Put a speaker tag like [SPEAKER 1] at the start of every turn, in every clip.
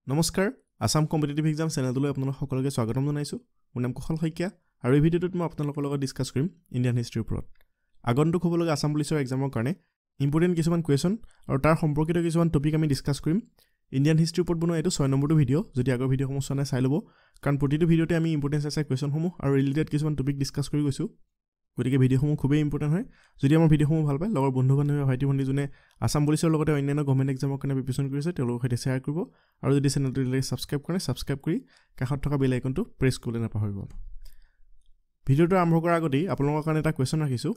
[SPEAKER 1] নমস্কাৰ, Assam competitive exam চেনেলটোলৈ আপোনালোক সকলোকে স্বাগতম জনাইছোঁ। মোৰ নাম কুশল শইকীয়া আৰু এই ভিডিঅ'টোত মই আপোনালোকৰ লগত ডিছকাছ কৰিম ইণ্ডিয়ান হিষ্ট্ৰীৰ ওপৰত। আগন্তুক হ'বলগীয়া আছাম পুলিচৰ এক্সামৰ কাৰণে ইম্পৰ্টেণ্ট কিছুমান কুৱেশ্যন আৰু তাৰ সম্পৰ্কিত কিছুমান টপিক আমি ডিছকাছ কৰিম। ইণ্ডিয়ান হিষ্ট্ৰীৰ ওপৰত বনোৱা এইটো 6 নম্বৰটো ভিডিঅ'। যদি আগৰ ভিডিঅ'সমূহ চোৱা নাই, চাই ল'ব, কাৰণ প্ৰতিটো ভিডিঅ'তে আমি ইম্পৰ্টেণ্ট চাই চাই কুৱেশ্যনসমূহ আৰু ৰিলেটেড কিছুমান টপিক ডিছকাছ কৰি গৈছোঁ। গতিকে ভিডিঅ'সমূহ খুবেই ইম্পৰ্টেণ্ট হয়। যদি আমাৰ ভিডিঅ'সমূহ ভাল পায়, লগৰ বন্ধু বান্ধৱী, ভাইটি ভণ্টি যোনে আছাম পুলিচৰ লগতে অন্যান্য গভৰ্ণমেণ্ট এক্সামৰ কাৰণে প্ৰিপেৰেশ্যন কৰিছে, তেওঁলোকৰ সৈতে শ্বেয়াৰ কৰিব। আৰু যদি চেনেলটো এতিয়ালৈকে ছাবস্ক্ৰাইব কৰে, ছাবস্ক্ৰাইব কৰি কাষত থকা বেল আইকনটো প্ৰেছ কৰিবলৈ নাপাহৰিব। ভিডিঅ'টো আৰম্ভ কৰাৰ আগতেই আপোনালোকৰ কাৰণে এটা কুৱেশ্যন ৰাখিছোঁ।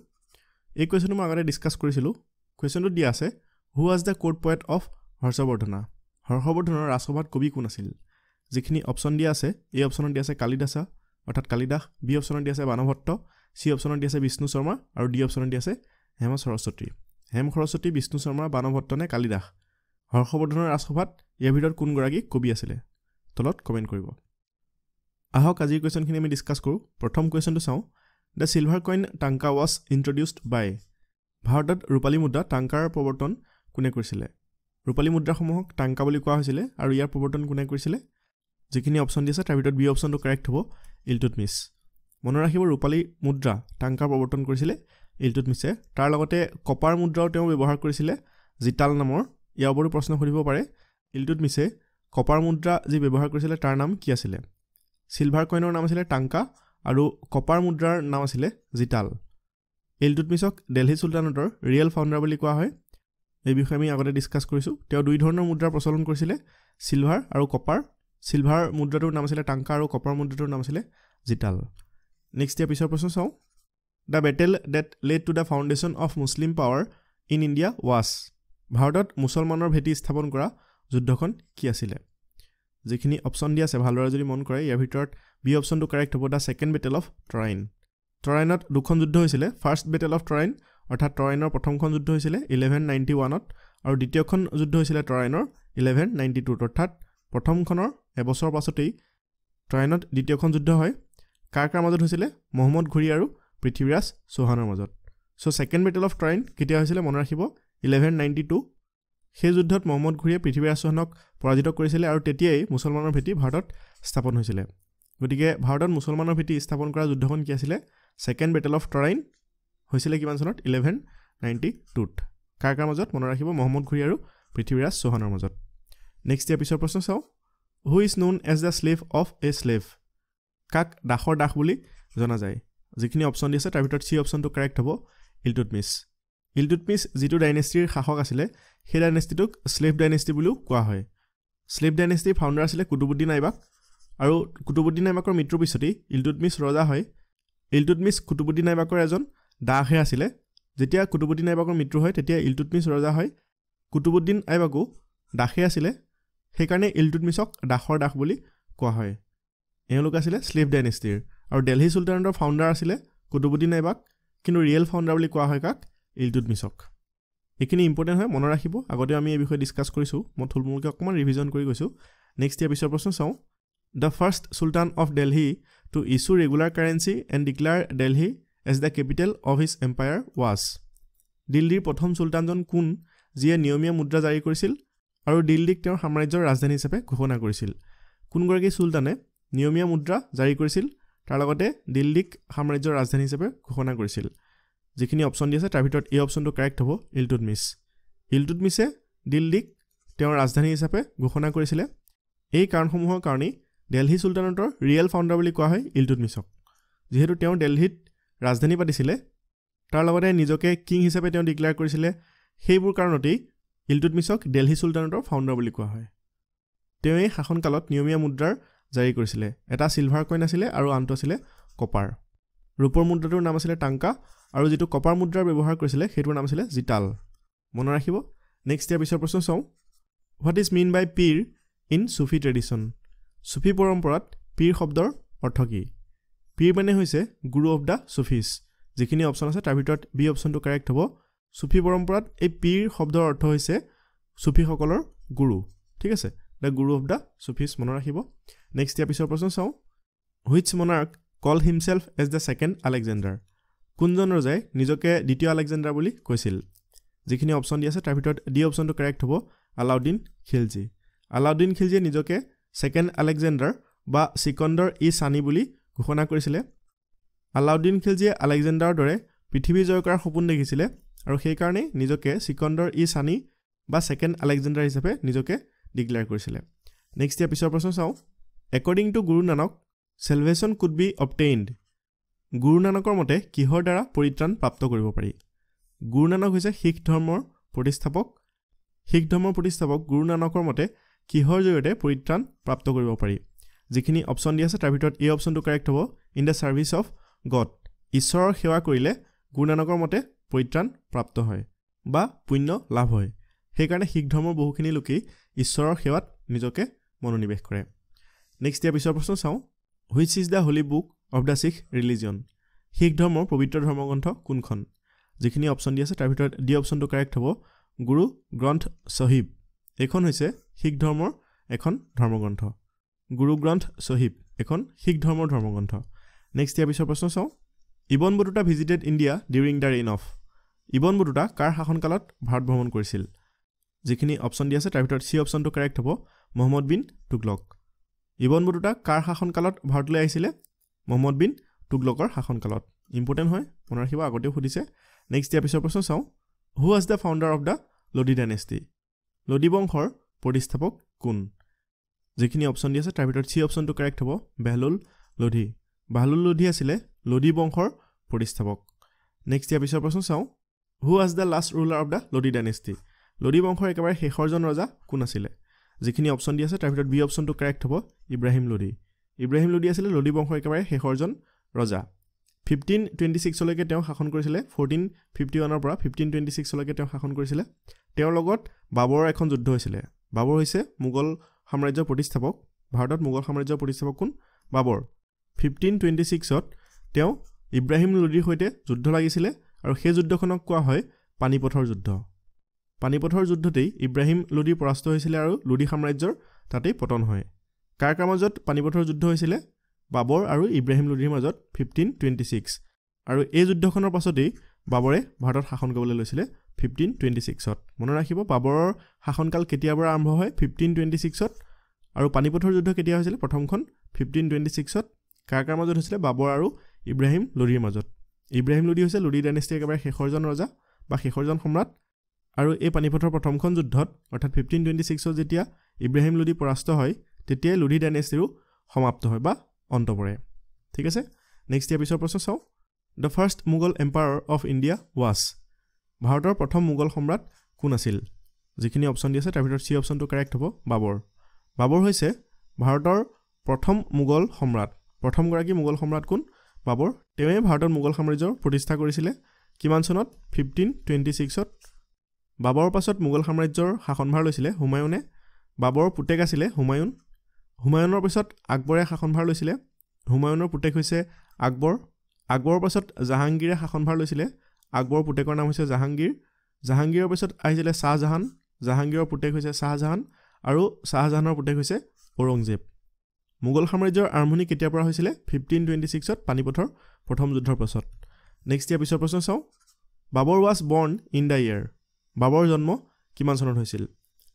[SPEAKER 1] এই কুৱেশ্যনটো মই আগতে ডিছকাছ কৰিছিলোঁ। কুৱেশ্যনটোত দিয়া আছে, who was the court poet of Harshavardhana? হৰ্ষবৰ্ধনৰ ৰাজসভাত কবি কোন আছিল? যিখিনি অপশ্যন দিয়া আছে, এই অপশ্যনত দিয়া আছে কালিদাসা অৰ্থাৎ কালিদাস, বি অপশ্যনত দিয়া আছে বাণভট্ট, চি অপশ্যনত দিয়া আছে বিষ্ণু শৰ্মা আৰু ডি অপশ্যনত দিয়া আছে হেম সৰস্বতী। হেম সৰস্বতী, বিষ্ণু শৰ্মা, বাণভট্ট নে কালিদাস? হৰ্ষবৰ্ধনৰ ৰাজসভাত ইয়াৰ ভিতৰত কোনগৰাকী কবি আছিলে? তলত কমেণ্ট কৰিব। আহক, আজিৰ কুৱেশ্যনখিনি আমি ডিছকাছ কৰোঁ। প্ৰথম কুৱেশ্যনটো চাওঁ। The silver coin tanka was introduced by? ভাৰতত ৰূপালী মুদ্ৰা টাংকাৰ প্ৰৱৰ্তন কোনে কৰিছিলে? ৰূপালী মুদ্ৰাসমূহক টাংকা বুলি কোৱা হৈছিলে আৰু ইয়াৰ প্ৰৱৰ্তন কোনে কৰিছিলে? যিখিনি অপশ্যন দিছে, তাৰ ভিতৰত বি অপশ্যনটো কাৰেক্ট হ'ব, ইলটুটমিছ। মনত ৰাখিব, ৰূপালী মুদ্ৰা টাংকাৰ প্ৰৱৰ্তন কৰিছিলে ইলটুটমিছে। তাৰ লগতে কপাৰ মুদ্ৰাও তেওঁ ব্যৱহাৰ কৰিছিলে জিতাল নামৰ। ইয়াৰ ওপৰতো প্ৰশ্ন সুধিব পাৰে, ইলটুটমিছে কপাৰ মুদ্ৰা যি ব্যৱহাৰ কৰিছিলে তাৰ নাম কি আছিলে? চিলভাৰ কইনৰ নাম আছিলে টাংকা আৰু কপাৰ মুদ্ৰাৰ নাম আছিলে জিতাল। ইলটুটমিছক দেলহি চুলতানতৰ ৰিয়েল ফাউণ্ডাৰ বুলি কোৱা হয়। এই বিষয়ে আমি আগতে ডিছকাছ কৰিছোঁ। তেওঁ দুই ধৰণৰ মুদ্ৰাৰ প্ৰচলন কৰিছিলে, চিলভাৰ আৰু কপাৰ। চিলভাৰ মুদ্ৰাটোৰ নাম আছিলে টাংকা আৰু কপাৰ মুদ্ৰাটোৰ নাম আছিলে জিতাল। নেক্সট, ইয়াৰ পিছৰ প্ৰশ্ন চাওঁ। The battle that led to the foundation of Muslim power in India was? ভাৰতত মুছলমানৰ ভেটি স্থাপন কৰা যুদ্ধখন কি আছিলে? যিখিনি অপশ্যন দি আছে, ভালদৰে যদি মন কৰে, ইয়াৰ ভিতৰত বি অপশ্যনটো কাৰেক্ট হ'ব, the second battle of Tarain. তৰাইনত দুখন যুদ্ধ হৈছিলে। ফাৰ্ষ্ট বেটেল অফ টৰাইন অৰ্থাৎ তৰাইনৰ প্ৰথমখন যুদ্ধ হৈছিলে 1191ত আৰু দ্বিতীয়খন যুদ্ধ হৈছিলে তৰাইনৰ 1192ত। অৰ্থাৎ প্ৰথমখনৰ এবছৰ পাছতেই তৰাইনত দ্বিতীয়খন যুদ্ধ হয়। কাৰ কাৰ মাজত হৈছিলে? মহম্মদ ঘুৰি আৰু পৃথ্বীৰাজ চৌহানৰ মাজত। চ' ছেকেণ্ড বেটেল অফ টৰাইন কেতিয়া হৈছিলে মনত ৰাখিব, 1192। সেই যুদ্ধত মহম্মদ ঘুৰিয়ে পৃথ্বীৰাজ চৌহানক পৰাজিত কৰিছিলে আৰু তেতিয়াই মুছলমানৰ ভেটি ভাৰতত স্থাপন হৈছিলে। গতিকে ভাৰতত মুছলমানৰ ভেটি স্থাপন কৰা যুদ্ধখন কি আছিলে? ছেকেণ্ড বেটেল অফ টৰাইন হৈছিলে কিমান চনত? 1192ত। কাৰ কাৰ মাজত মনত ৰাখিব, মহম্মদ ঘুৰি আৰু পৃথ্বীৰাজ চৌহানৰ মাজত। নেক্সট, ইয়াৰ পিছৰ প্ৰশ্ন চাওঁ। Who is known as the slave of a slave? কাক দাসৰ দাস বুলি জনা যায়? যিখিনি অপশ্যন দিছে, তাৰ ভিতৰত চি অপশ্যনটো কাৰেক্ট হ'ব, ইলটুটমিছ। ইলটুটমিছ যিটো ডাইনেষ্টিৰ শাসক আছিলে, সেই ডাইনেষ্টিটোক শ্লেভ ডাইনেষ্টি বুলিও কোৱা হয়। শ্লেভ ডাইনেষ্টিৰ ফাউণ্ডাৰ আছিলে কুতুবুদ্দিন আইবাক আৰু কুতুবুদ্দিন আইবাকৰ মৃত্যুৰ পিছতেই ইলটুটমিছ ৰজা হয়। ইলটুটমিছ কুতুবুদ্দিন আইবাকৰ এজন দাসহে আছিলে। যেতিয়া কুতুবুদ্দিন আইবাকৰ মৃত্যু হয়, তেতিয়া ইলটুটমিছ ৰজা হয়। কুতুবুদ্দিন আইবাকো দাসেই আছিলে, সেইকাৰণে ইলটুটমিছক দাসৰ দাস বুলি কোৱা হয়। এওঁলোক আছিলে শ্লেভ ডাইনেষ্টিৰ আৰু দেলহি চুলতানতৰ ফাউণ্ডাৰ আছিলে কুতুবুদ্দিন আইবাক, কিন্তু ৰিয়েল ফাউণ্ডাৰ বুলি কোৱা হয় কাক? ইলটুটমিছক। এইখিনি ইম্পৰ্টেণ্ট হয়, মনত ৰাখিব। আগতে আমি এই বিষয়ে ডিছকাছ কৰিছোঁ, মই থুলমূলকৈ অকণমান ৰিভিজন কৰি গৈছোঁ। নেক্সট, ইয়াৰ পিছৰ প্ৰশ্ন চাওঁ। The first sultan of Delhi to issue regular currency and declare Delhi as the capital of his empire was? দিল্লীৰ প্ৰথম চুলতানজন কোন, যিয়ে নিয়মীয়া মুদ্ৰা জাৰি কৰিছিল আৰু দিল্লীক তেওঁৰ সাম্ৰাজ্যৰ ৰাজধানী হিচাপে ঘোষণা কৰিছিল? কোনগৰাকী চুলতানে নিয়মীয়া মুদ্ৰা জাৰি কৰিছিল, তাৰ লগতে দিল্লীক সাম্ৰাজ্যৰ ৰাজধানী হিচাপে ঘোষণা কৰিছিল? যিখিনি অপশ্যন দি আছে, তাৰ ভিতৰত এই অপশ্যনটো কাৰেক্ট হ'ব, ইলটুটমিছ। ইলটুটমিছে দিল্লীক তেওঁৰ ৰাজধানী হিচাপে ঘোষণা কৰিছিলে। এই কাৰণসমূহৰ কাৰণেই দেলহি চুলতানতৰ ৰিয়েল ফাউণ্ডাৰ বুলি কোৱা হয় ইলটুটমিছক। যিহেতু তেওঁ দেলহিত ৰাজধানী পাতিছিলে, তাৰ লগতে নিজকে কিং হিচাপে তেওঁ ডিক্লেয়াৰ কৰিছিলে, সেইবোৰ কাৰণতেই ইলটুটমিছক দেলহি চুলতানতৰ ফাউণ্ডাৰ বুলি কোৱা হয়। তেওঁ এই শাসনকালত নিয়মীয়া মুদ্ৰাৰ জাৰি কৰিছিলে। এটা চিলভাৰ কইন আছিলে আৰু আনটো আছিলে কপাৰ। ৰূপৰ মুদ্ৰাটোৰ নাম আছিলে টাংকা আৰু যিটো কপাৰ মুদ্ৰাৰ ব্যৱহাৰ কৰিছিলে, সেইটোৰ নাম আছিলে জিতাল। মনত ৰাখিব। নেক্সট, ইয়াৰ পিছৰ প্ৰশ্ন চাওঁ। What is mean by pir in Sufi tradition? Sufi পৰম্পৰাত পীৰ শব্দৰ অৰ্থ কি? পীৰ মানে হৈছে গুৰু অফ the চুফিছ। যিখিনি অপশ্যন আছে, তাৰ ভিতৰত বি অপশ্যনটো কাৰেক্ট হ'ব। চুফি পৰম্পৰাত এই পীৰ শব্দৰ অৰ্থ হৈছে চুফিসকলৰ গুৰু। ঠিক আছে, the guru of the Sufis, মনত ৰাখিব। নেক্সট, ইয়াৰ পিছৰ প্ৰশ্ন চাওঁ। Which monarch call himself as the second Alexander? কোনজন ৰজাই নিজকে দ্বিতীয় আলেকজেণ্ডাৰ বুলি কৈছিল? যিখিনি অপশ্যন দি আছে, তাৰ ভিতৰত ডি অপশ্যনটো কাৰেক্ট হ'ব, আলাউদ্দিন খিলজী। আলাউদ্দিন খিলজীয়ে নিজকে ছেকেণ্ড আলেকজেণ্ডাৰ বা চিকন্দৰ ই ছানি বুলি ঘোষণা কৰিছিলে। আলাউদ্দিন খিলজীয়ে আলেকজেণ্ডাৰৰ দৰে পৃথিৱী জয় কৰাৰ সপোন দেখিছিলে আৰু সেইকাৰণেই নিজকে চিকন্দৰ ই ছানি বা ছেকেণ্ড আলেকজেণ্ডাৰ হিচাপে নিজকে ডিক্লেয়াৰ কৰিছিলে। নেক্সট ইয়াৰ পিছৰ প্ৰশ্ন চাওঁ। According to Guru Nanak salvation could be obtained. গুৰু নানকৰ মতে কিহৰ দ্বাৰা পৰিত্ৰাণ প্ৰাপ্ত কৰিব পাৰি? গুৰু নানক হৈছে শিখ ধৰ্মৰ প্ৰতিষ্ঠাপক। শিখ ধৰ্মৰ প্ৰতিষ্ঠাপক গুৰু নানকৰ মতে কিহৰ জৰিয়তে পৰিত্ৰাণ প্ৰাপ্ত কৰিব পাৰি? যিখিনি অপশ্যন দি আছে তাৰ ভিতৰত এই অপশ্যনটো কাৰেক্ট হ'ব, in the service of God. ঈশ্বৰৰ সেৱা কৰিলে গুৰু নানকৰ মতে পৰিত্ৰাণ প্ৰাপ্ত হয় বা পুণ্য লাভ হয়। সেইকাৰণে শিখ ধৰ্মৰ বহুখিনি লোকেই ঈশ্বৰৰ সেৱাত নিজকে মনোনিৱেশ কৰে। নেক্সট ইয়াৰ পিছৰ প্ৰশ্ন চাওঁ। Which is the holy book of the Sikh religion? Sikh ধৰ্মৰ পবিত্ৰ ধৰ্মগ্ৰন্থ কোনখন? যিখিনি অপশ্যন দি আছে তাৰ ভিতৰত ডি অপশ্যনটো কাৰেক্ট হ'ব, গুৰু গ্ৰন্থ চাহিব। এইখন হৈছে শিখ ধৰ্মৰ এখন ধৰ্মগ্ৰন্থ। গুৰু গ্ৰন্থ চাহিব এখন শিখ ধৰ্মৰ ধৰ্মগ্ৰন্থ। নেক্সট ইয়াৰ পিছৰ প্ৰশ্ন চাওঁ। Ibn Battuta visited India during the reign of. Ibn Battuta কাৰ শাসনকালত ভাৰত ভ্ৰমণ কৰিছিল? যিখিনি অপশ্যন দি আছে তাৰ ভিতৰত চি অপশ্যনটো কাৰেক্ট হ'ব, মহম্মদ বিন তুগলক। ইবন বটুতা কাৰ শাসনকালত ভাৰতলৈ আহিছিলে? মহম্মদ বিন তুগলকৰ শাসনকালত। ইম্পৰ্টেণ্ট হয়, মনত ৰাখিব, আগতেও সুধিছে। নেক্সট ইয়াৰ পিছৰ প্ৰশ্ন চাওঁ। Who was the founder of the Lodi dynasty? Lodi বংশৰ প্ৰতিষ্ঠাপক কোন? যিখিনি অপশ্যন দি আছে তাৰ ভিতৰত চি অপশ্যনটো কাৰেক্ট হ'ব, বেহলুল লোধি। বাহলুল লোধি আছিলে লোধি বংশৰ প্ৰতিষ্ঠাপক। নেক্সট ইয়াৰ পিছৰ প্ৰশ্ন চাওঁ। Who was the last ruler of the Lodi dynasty? Lodi বংশৰ একেবাৰে শেষৰজন ৰজা কোন আছিলে? যিখিনি অপশ্যন দি আছে তাৰ ভিতৰত বি অপশ্যনটো কাৰেক্ট হ'ব, ইব্ৰাহিম লোধি। ইব্ৰাহিম লোধি আছিলে লোধি বংশৰ একেবাৰে শেষৰজন ৰজা। 1526লৈকে তেওঁ শাসন কৰিছিলে। 1451ৰ পৰা 1526লৈকে তেওঁ শাসন কৰিছিলে। তেওঁৰ লগত বাবৰৰ এখন যুদ্ধ হৈছিলে। বাবৰ হৈছে মোগল সাম্ৰাজ্যৰ প্ৰতিষ্ঠাপক। ভাৰতত মোগল সাম্ৰাজ্যৰ প্ৰতিষ্ঠাপক কোন? বাবৰ। 1526ত তেওঁ ইব্ৰাহিম লোধিৰ সৈতে যুদ্ধ লাগিছিলে আৰু সেই যুদ্ধখনক কোৱা হয় পানীপথৰ যুদ্ধ। পানীপথৰ যুদ্ধতেই ইব্ৰাহিম লোধি পৰাস্ত হৈছিলে আৰু লোধি সাম্ৰাজ্যৰ তাতেই পতন হয়। কাৰ কাৰ মাজত পানীপথৰ যুদ্ধ হৈছিলে? বাবৰ আৰু ইব্ৰাহিম লোধিৰ মাজত 1526। আৰু এই যুদ্ধখনৰ পাছতেই বাবৰে ভাৰতত শাসন কৰিবলৈ লৈছিলে 1526ত। মনত ৰাখিব, বাবৰৰ শাসনকাল কেতিয়াৰ পৰা আৰম্ভ হয়? 1526ত। আৰু পানীপথৰ যুদ্ধ কেতিয়া হৈছিলে? প্ৰথমখন 1526ত। কাৰ কাৰ মাজত হৈছিলে? বাবৰ আৰু ইব্ৰাহিম লোধিৰ মাজত। ইব্ৰাহিম লোধি হৈছে লোধি ডাইনেষ্টিৰ একেবাৰে শেষৰজন ৰজা বা শেষৰজন সম্ৰাট। আৰু এই পানীপথৰ প্ৰথমখন যুদ্ধত অৰ্থাৎ 1526ত যেতিয়া ইব্ৰাহিম লোধি পৰাস্ত হয় তেতিয়াই লোধি ডাইনেষ্টিৰো সমাপ্ত হয় বা অন্ত পৰে। ঠিক আছে, নেক্সট ইয়াৰ পিছৰ প্ৰশ্ন চাওঁ। The first Mughal emperor of India was. ভাৰতৰ প্ৰথম মোগল সম্ৰাট কোন আছিল? যিখিনি অপশ্যন দি আছে তাৰ ভিতৰত চি অপশ্যনটো কাৰেক্ট হ'ব, বাবৰ। বাবৰ হৈছে ভাৰতৰ প্ৰথম মোগল সম্ৰাট। প্ৰথমগৰাকী মোগল সম্ৰাট কোন? বাবৰ। তেওঁৱে ভাৰতত মোগল সাম্ৰাজ্যৰ প্ৰতিষ্ঠা কৰিছিলে। কিমান চনত? 1526ত। বাবৰৰ পাছত মোগল সাম্ৰাজ্যৰ শাসনভাৰ লৈছিলে হুমায়ুনে। বাবৰৰ পুতেক আছিলে হুমায়ুন। হুমায়ুনৰ পিছত আকবৰে শাসনভাৰ লৈছিলে। হুমায়ুনৰ পুতেক হৈছে আকবৰ। আকবৰৰ পাছত জাহাংগীৰে শাসনভাৰ লৈছিলে। আকবৰৰ পুতেকৰ নাম হৈছে জাহাংগীৰ। জাহাংগীৰৰ পিছত আহিছিলে শ্বাহজাহান। জাহাংগীৰৰ পুতেক হৈছে শ্বাহজাহান আৰু শ্বাহজাহানৰ পুতেক হৈছে ঔৰংজেব। মোগল সাম্ৰাজ্যৰ আৰম্ভণি কেতিয়াৰ পৰা হৈছিলে? 1526ত পানীপথৰ প্ৰথম যুদ্ধৰ পাছত। নেক্সট ইয়াৰ পিছৰ প্ৰশ্ন চাওঁ। Babur was born in the year. বাবৰৰ জন্ম কিমান চনত হৈছিল?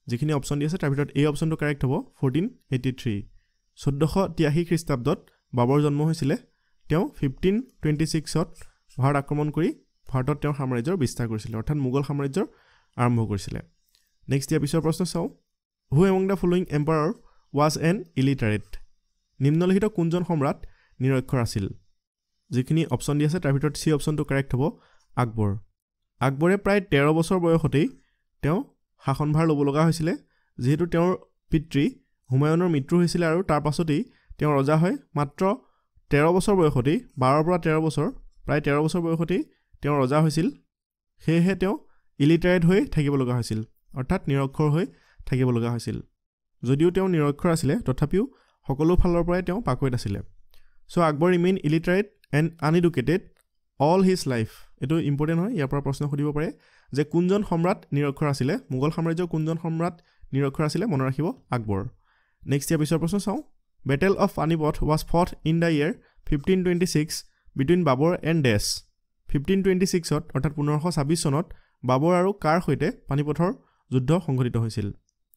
[SPEAKER 1] যিখিনি অপশ্যন দি আছে তাৰ ভিতৰত এই অপশ্যনটো কাৰেক্ট হ'ব, 1483। 1483 খ্ৰীষ্টাব্দত বাবৰ জন্ম হৈছিলে। তেওঁ 1526ত ভাৰত আক্ৰমণ কৰি ভাৰতত তেওঁৰ সাম্ৰাজ্যৰ বিস্তাৰ কৰিছিলে, অৰ্থাৎ মোগল সাম্ৰাজ্যৰ আৰম্ভ কৰিছিলে। নেক্সট ইয়াৰ পিছৰ প্ৰশ্ন চাওঁ। Who among the following emperor was an illiterate? নিম্নলিখিত কোনজন সম্ৰাট নিৰক্ষৰ আছিল? যিখিনি অপশ্যন দি আছে তাৰ ভিতৰত চি অপশ্যনটো কাৰেক্ট হ'ব, আকবৰ। আকবৰে প্ৰায় 13 বছৰ বয়সতেই তেওঁ শাসনভাৰ ল'ব লগা হৈছিলে, যিহেতু তেওঁৰ পিতৃ হুমায়ুনৰ মৃত্যু হৈছিলে আৰু তাৰ পাছতেই তেওঁ ৰজা হয়। মাত্ৰ 13 বছৰ বয়সতেই, 12ৰ পৰা 13 বছৰ, প্ৰায় 13 বছৰ বয়সতেই তেওঁ ৰজা হৈছিল। সেয়েহে তেওঁ ইলিটাৰেট হৈ থাকিব লগা হৈছিল, অৰ্থাৎ নিৰক্ষৰ হৈ থাকিব লগা হৈছিল। যদিও তেওঁ নিৰক্ষৰ আছিলে তথাপিও সকলো ফালৰ পৰাই তেওঁ পাকৈত আছিলে। So Akbar remain illiterate and uneducated all his life. এইটো ইম্পৰ্টেণ্ট হয়, ইয়াৰ পৰা প্ৰশ্ন সুধিব পাৰে যে কোনজন সম্ৰাট নিৰক্ষৰ আছিলে, মোগল সাম্ৰাজ্যৰ কোনজন সম্ৰাট নিৰক্ষৰ আছিলে, মনত ৰাখিব আকবৰ। নেক্সট ইয়াৰ পিছৰ প্ৰশ্ন চাওঁ। Battle of Panipat was fought in the year 1526 between Babur and dash. 1526ত অৰ্থাৎ 1526 চনত বাবৰ আৰু কাৰ সৈতে পানীপথৰ যুদ্ধ সংঘটিত হৈছিল?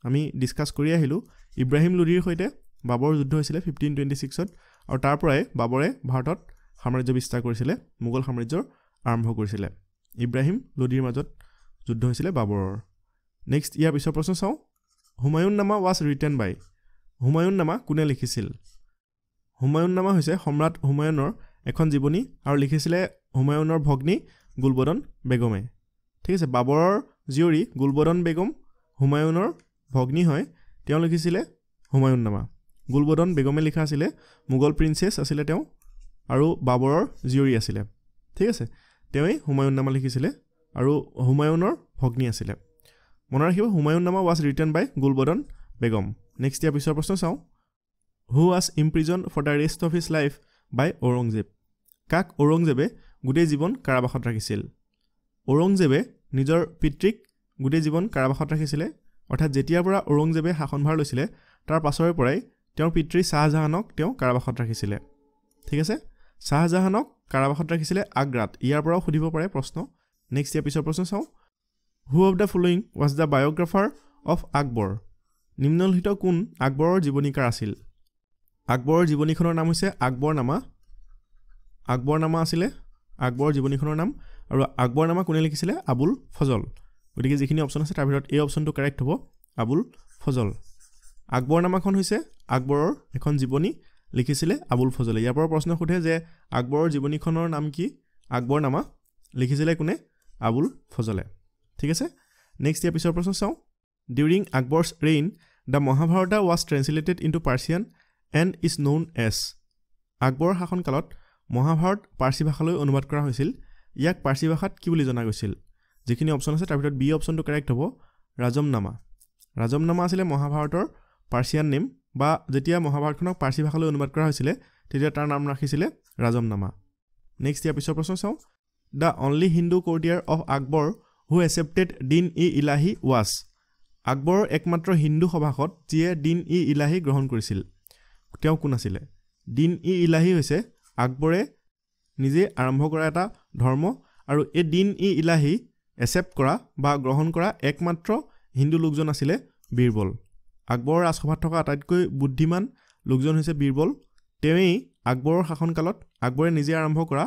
[SPEAKER 1] আমি ডিছকাছ কৰি আহিলোঁ, ইব্ৰাহিম লোধিৰ সৈতে বাবৰৰ যুদ্ধ হৈছিলে 1526ত আৰু তাৰ পৰাই বাবৰে ভাৰতত সাম্ৰাজ্য বিস্তাৰ কৰিছিলে, মোগল সাম্ৰাজ্যৰ আৰম্ভ কৰিছিলে। ইব্ৰাহিম লোধিৰ মাজত যুদ্ধ হৈছিলে বাবৰৰ। নেক্সট ইয়াৰ পিছৰ প্ৰশ্ন চাওঁ, Humayun Nama was written by. Humayun Nama কোনে লিখিছিল? হুমায়ুন নামা হৈছে সম্ৰাট হুমায়ুনৰ এখন জীৱনী আৰু লিখিছিলে হুমায়ুনৰ ভগ্নী গুলবদন বেগমে। ঠিক আছে, বাবৰৰ জীয়ৰী গুলবদন বেগম হুমায়ুনৰ ভগ্নী হয়, তেওঁ লিখিছিলে হুমায়ুন নামা। গুলবদন বেগমে লিখা আছিলে, মোগল প্ৰিন্সেছ আছিলে তেওঁ আৰু বাবৰৰ জীয়ৰী আছিলে। ঠিক আছে, তেওঁৱেই হুমায়ুন নামা লিখিছিলে আৰু হুমায়ুনৰ ভগ্নী আছিলে। মনত ৰাখিব, Humayun Nama was written by Gulbadan Begum. Next ইয়াৰ পিছৰ প্ৰশ্ন চাওঁ, who was imprison for the rest of his life by Aurangzeb. কাক ঔৰংজেবে গোটেই জীৱন কাৰাবাসত ৰাখিছিল? ঔৰংজেবে নিজৰ পিতৃক গোটেই জীৱন কাৰাবাসত ৰাখিছিলে, অৰ্থাৎ যেতিয়াৰ পৰা ঔৰংজেবে শাসনভাৰ লৈছিলে তাৰ পাছৰে পৰাই তেওঁৰ পিতৃ শ্বাহজাহানক তেওঁ কাৰাবাসত ৰাখিছিলে। ঠিক আছে, শ্বাহজাহানক কাৰাবাসত ৰাখিছিলে আগ্ৰাত। ইয়াৰ পৰাও সুধিব পাৰে প্ৰশ্ন। নেক্সট ইয়াৰ পিছৰ প্ৰশ্ন চাওঁ, who of the following was the biographer of Akbar. নিম্নলিখিত কোন আকবৰৰ জীৱনীকাৰ আছিল? আকবৰৰ জীৱনীখনৰ নাম হৈছে আকবৰনামা। আকবৰনামা আছিলে আকবৰৰ জীৱনীখনৰ নাম আৰু আকবৰনামা কোনে লিখিছিলে? আবুল ফজল। গতিকে যিখিনি অপশ্যন আছে তাৰ ভিতৰত এই অপশ্যনটো কাৰেক্ট হ'ব, আবুল ফজল। আকবৰনামাখন হৈছে আকবৰৰ এখন জীৱনী, লিখিছিলে আবুল ফজলে। ইয়াৰ পৰা প্ৰশ্ন সোধে যে আকবৰৰ জীৱনীখনৰ নাম কি? আকবৰনামা লিখিছিলে কোনে? আবুল ফজলে। ঠিক আছে, নেক্সট ইয়াৰ পিছৰ প্ৰশ্ন চাওঁ, during Akbar's reign the Mahabharata was translated into Persian and is known as. আকবৰৰ শাসনকালত মহাভাৰত পাৰ্চী ভাষালৈ অনুবাদ কৰা হৈছিল, ইয়াক পাৰ্চী ভাষাত কি বুলি জনা গৈছিল? যিখিনি অপশ্যন আছে তাৰ ভিতৰত বি অপশ্যনটো কাৰেক্ট হ'ব, ৰাজমনামা। ৰাজমনামা আছিলে মহাভাৰতৰ পাৰ্চিয়ান নেম, বা যেতিয়া মহাভাৰতখনক পাৰ্চী ভাষালৈ অনুবাদ কৰা হৈছিলে তেতিয়া তাৰ নাম ৰাখিছিলে ৰাজমনামা। নেক্সট ইয়াৰ পিছৰ প্ৰশ্ন চাওঁ, the only Hindu courtier of Akbar who accepted Din i Ilahi was. আকবৰৰ একমাত্ৰ হিন্দু সভাসদ যিয়ে দিন ই ইলাহী গ্ৰহণ কৰিছিল তেওঁ কোন আছিলে? দিন ই ইলাহী হৈছে আকবৰে নিজে আৰম্ভ কৰা এটা ধৰ্ম আৰু এই দিন ই ইলাহী একচেপ্ট কৰা বা গ্ৰহণ কৰা একমাত্ৰ হিন্দু লোকজন আছিলে বীৰবল। আকবৰৰ ৰাজসভাত থকা আটাইতকৈ বুদ্ধিমান লোকজন হৈছে বীৰবল। তেওঁৱেই আকবৰৰ শাসনকালত আকবৰে নিজে আৰম্ভ কৰা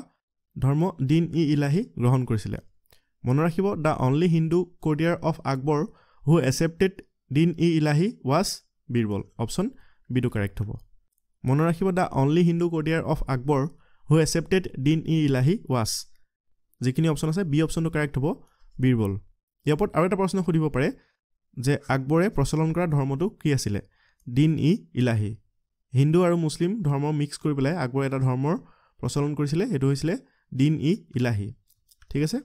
[SPEAKER 1] ধৰ্ম দিন ই ইলাহী গ্ৰহণ কৰিছিলে। মনত ৰাখিব, the only Hindu courtier of Akbar who accepted Din i Ilahi was Birbal. Option বিটো correct হ'ব। মনত ৰাখিব, the only Hindu courtier of Akbar who accepted Din i Ilahi was. যিখিনি অপশ্যন আছে বি অপশ্যনটো কাৰেক্ট হ'ব, বীৰবল। ইয়াৰ ওপৰত আৰু এটা প্ৰশ্ন সুধিব পাৰে যে আকবৰে প্ৰচলন কৰা ধৰ্মটো কি আছিলে? দিন ই ইলাহী। হিন্দু আৰু মুছলিম ধৰ্ম মিক্স কৰি পেলাই আকবৰে এটা ধৰ্মৰ প্ৰচলন কৰিছিলে, সেইটো হৈছিলে দিন ই ইলাহী। ঠিক আছে,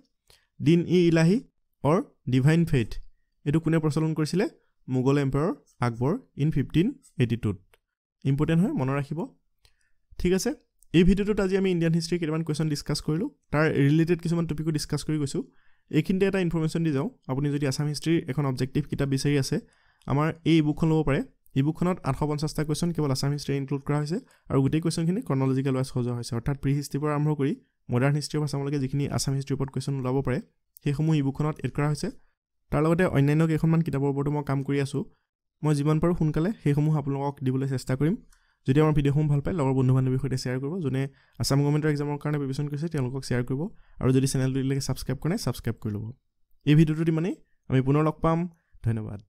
[SPEAKER 1] Din i Ilahi or divine faith এইটো কোনে প্ৰচলন কৰিছিলে? মোগল এম্পায়াৰ আকবৰ ইন 1582ত। ইম্পৰ্টেণ্ট হয়, মনত ৰাখিব। ঠিক আছে, এই ভিডিঅ'টোত আজি আমি ইণ্ডিয়ান হিষ্ট্ৰীৰ কেইটামান কুৱেশ্যন ডিছকাছ কৰিলোঁ, তাৰ ৰিলেটেড কিছুমান টপিকো ডিছকাছ কৰি গৈছোঁ। এইখিনিতে এটা ইনফৰ্মেশ্যন দি যাওঁ, আপুনি যদি আছাম হিষ্ট্ৰীৰ এখন অবজেক্টিভ কিতাপ বিচাৰি আছে, আমাৰ এই ই বুকখন ল'ব পাৰে। ই বুকখনত 850টা কুৱেশ্যন কেৱল আছাম হিষ্ট্ৰী ইনক্লুড কৰা হৈছে আৰু গোটেই কুৱেশ্যনখিনি ক্ৰনলজিকেল ৱাইজ সজোৱা হৈছে, অৰ্থাৎ প্ৰি হিষ্ট্ৰীৰ পৰা আৰম্ভ কৰি মডাৰ্ণ হিষ্ট্ৰী অফ আছামলৈকে যিখিনি আছাম হিষ্ট্ৰীৰ ওপৰত কুৱেশ্যন ওলাব পাৰে সেইসমূহ ই বুকখনত এড কৰা হৈছে। তাৰ লগতে অন্যান্য কেইখনমান কিতাপৰ ওপৰতো মই কাম কৰি আছোঁ। মই যিমান পাৰোঁ সোনকালে সেইসমূহ আপোনালোকক দিবলৈ চেষ্টা কৰিম। যদি আমাৰ ভিডিঅ'সমূহ ভাল পায় লগৰ বন্ধু বান্ধৱীৰ সৈতে শ্বেয়াৰ কৰিব, যোনে আছাম গভৰ্ণমেণ্টৰ এক্সামৰ কাৰণে প্ৰিপেৰেশ্যন কৰিছে তেওঁলোকক শ্বেয়াৰ কৰিব, আৰু যদি চেনেলটো এতিয়ালৈকে ছাবস্ক্ৰাইব কৰা নাই ছাবস্ক্ৰাইব কৰি ল'ব। এই ভিডিঅ'টোত ইমানেই, আমি পুনৰ লগ পাম, ধন্যবাদ।